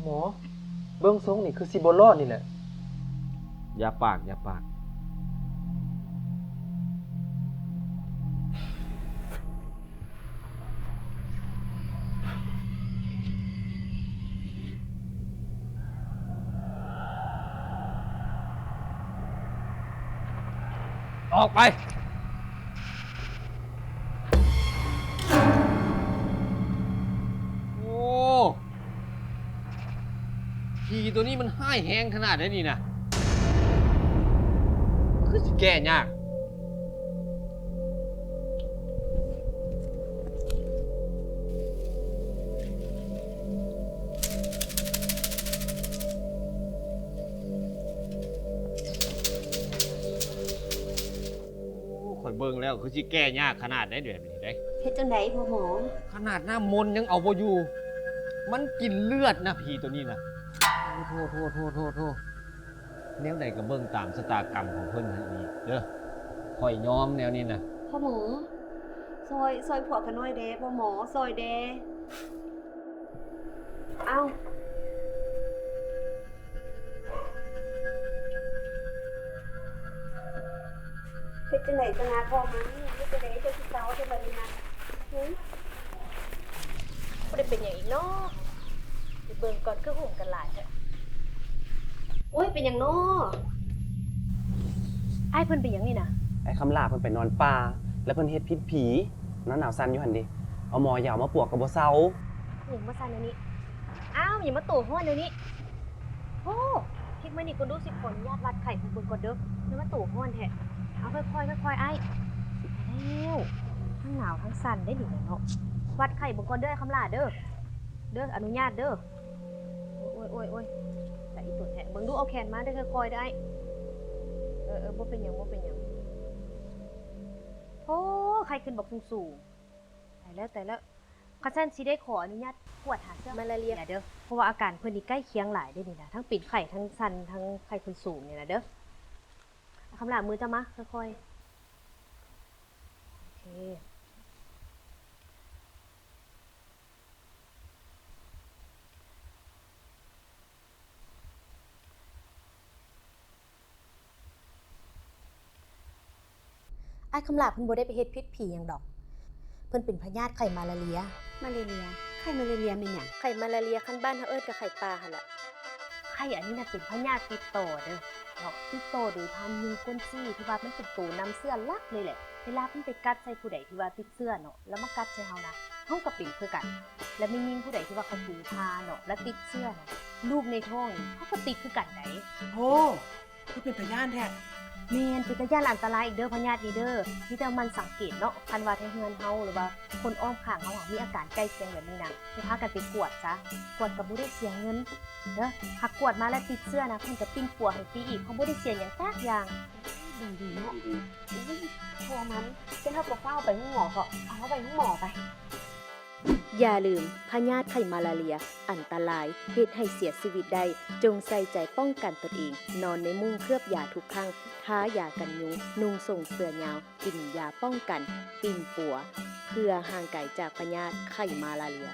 ໝໍ ເບິ່ງຊົງນີ້ຄືຊິບໍ່ລອດນີ້ແຫຼະ. ຢ່າປາກ ຢ່າປາກ. ອອກໄປ! ໂອ້ ຜີໂຕນີ້ມັນຮ້າຍແຮງຂະໜາດໃດນີ້ນະ ມັນຄືຊິແກ້ຍາກ. ໂອ້ ຂ້ອຍເບິ່ງແລ້ວຄືຊິແກ້ຍາກຂະໜາດໃດແບບນີ້ເດ້. ເຮັດຈັ່ງໃດພໍ່ໝໍ? ຂະໜາດນ້ຳມົນຍັງເອົາບໍ່ຢູ່ ມັນກິນເລືອດນະ ຜີໂຕນີ້ນະ. ໂອ້ ໂທ້ ໂທ້ ໂທ້ ໂທ້ ໂທ້. ແນວໃດກໍເບິ່ງຕາມຊະຕາກຳຂອງເພິ່ນຫັ້ນອີກເດີ. ຂ້ອຍຍອມແນວນີ້ນະ. ພໍ່ໝໍ ຊ່ອຍ ຊ່ອຍພວກຂ້ານ້ອຍແດ່ ພໍ່ໝໍ ຊ່ອຍແດ່. ເອົ້າ ເຮັດຈັ່ງໃດຊະນະພໍ່ມັນ? ເຮັດຈັ່ງໃດເຈົ້າຊິເຊົາແທ້ບາດນີ້ນະ? ຫື? ຜູ້ໃດເປັນຫຍັງອີກເນາະ? ໄປເບິ່ງກ່ອນ ຄືໂຫມກັນຫຼາຍແທ້. ໂອ້ຍ ເປັນຫຍັງເນາະ? ອ້າຍເພິ່ນເປັນຫຍັງນີ້ນະ? ອ້າຍຄຳຫຼ້າເພິ່ນໄປນອນປ່າ ແລ້ວເພິ່ນເຮັດພິດຜີ ນອນໜາວສັ່ນຢູ່ຫັ້ນເດ. ເອົາໝໍຢາວມາປວກກໍບໍ່ເຊົາ. ຫຍັງມາສັ່ນແນວນີ້? ອ້າວ ຫຍັງມາໂຕຮ້ອນແນວນີ້? ໂອ້ ພິດມານີ້ກ່ອນດູ ຊິຂໍອະນຸຍາດວັດໄຂ້ເບິ່ງກ່ອນເດີ. ແນວມາໂຕຮ້ອນແທ້. ເອົາ ຄ່ອຍໆ ຄ່ອຍໆ ອ້າຍ. ຕາຍແລ້ວ ທັງໜາວທັງສັ່ນໄດ໋ນີ້ນະເນາະ. ວັດໄຂ້ເບິ່ງກ່ອນເດີ ອ້າຍຄຳຫຼ້າເດີ. ເດີ ອະນຸຍາດເດີ. ໂອ້ຍ ໂອ້ຍ ໂອ້ຍ ຕາຍອີ່ຕົນແທ້. ເບິ່ງດູ ເອົາແຂນມາເດີ ຄ່ອຍໆ ເດີອ້າຍ. ເອີ ເອີ ບໍ່ເປັນຫຍັງ ບໍ່ເປັນຫຍັງ. ໂອ້ ໄຂ້ຂຶ້ນບັກສູງໆ. ຕາຍແລ້ວ ຕາຍແລ້ວ. ຄັນຊັ້ນຊິໄດ້ຂໍອະນຸຍາດກວດຫາເຊື້ອມາລາເຣຍເດີ ເພາະວ່າອາການເພິ່ນນີ້ໃກ້ຄຽງຫຼາຍເດ້ນີ້ນະ ທັງເປັນໄຂ້ ທັງສັ່ນ ທັງໄຂ້ຂຶ້ນສູງນີ້ນະເດີ. ຄຳຫຼ້າ ມືເຈົ້າມາ ຄ່ອຍໆ. ໂອເຄ. ອ້າຍຄຳຫຼ້າເພິ່ນບໍ່ໄດ້ໄປເຮັດພິດຜີຫຍັງດອກ. ເພິ່ນເປັນພະຍາດໄຂ້ມາລາເຣຍ. ມາລາເຣຍ? ໄຂ້ມາລາເຣຍແມ່ນຫຍັງ? ໄຂ້ມາລາເຣຍ ຄັນບ້ານເຮົາເອີ້ນກໍໄຂ້ປ່າຫັ້ນລະ. ໄຂ້ອັນນີ້ນະເປັນພະຍາດຕິດຕໍ່ເດີເນາະ, ຕິດຕໍ່ໂດຍຜ່ານຍຸງກົ້ນຊີ້ ທີ່ວ່າມັນເປັນໂຕນຳເຊື້ອຫຼັກເລີຍແຫຼະ. ເວລາເພິ່ນໄປກັດໃສ່ຜູ້ໃດທີ່ວ່າຕິດເຊື້ອເນາະ ແລ້ວມາກັດໃສ່ເຮົານະ ເຮົາກໍເປັນຄືກັນ. ແລ້ວແມ່ຍິງຜູ້ໃດທີ່ວ່າເຂົາຖືພາເນາະ ແລ້ວຕິດເຊື້ອນະ ລູກໃນທ້ອງນີ້ເຂົາກໍຕິດຄືກັນໃດ໋. ໂອ້ ຄືເປັນຕາຢ້ານແທ້. ແມ່ນ ເປັນຕາຢ້ານ ອັນຕະລາຍອີກເດີ ພະຍາດນີ້ເດີ. ມີແຕ່ໝັ່ນສັງເກດເນາະ ຄັນວ່າແຖວເຮືອນເຮົາ ຫຼືວ່າຄົນອ້ອມຂ້າງເຮົາ ມີອາການໃກ້ຄຽງແບບນີ້ນະ ໃຫ້ພາກັນໄປກວດຊະ. ກວດກໍບໍ່ໄດ້ເສຍເງິນເດີ. ຫາກກວດມາແລ້ວຕິດເຊື້ອນະ ເພິ່ນກໍປິ່ນປົວໃຫ້ຟຣີອີກ ເຮົາບໍ່ໄດ້ເສຍຫຍັງຈັກຢ່າງ. ດີໆເນາະ. ໂອ້ຍ ພໍ່ມັນ ຊັ້ນເຮົາກໍຟ້າວໄປໂຮງໝໍເທາະ. ເອົາ ເຮົາໄປໂຮງໝໍໄປ. ຢ່າລືມ, ພະຍາດໄຂ້ມາລາເຣຍອັນຕະລາຍ, ເຮັດໃຫ້ເສຍຊີວິດໄດ້. ຈົ່ງໃສ່ໃຈປ້ອງກັນຕົນເອງ, ນອນໃນມຸ້ງເຄືອບຢາທຸກຄັ້ງ, ທາຢາກັນຍຸງ, ນຸ່ງສົ້ງເສື້ອຍາວ, ກິນຢາປ້ອງກັນ, ປິ່ນປົວ, ເພື່ອຫ່າງໄກຈາກພະຍາດໄຂ້ມາລາເຣຍ.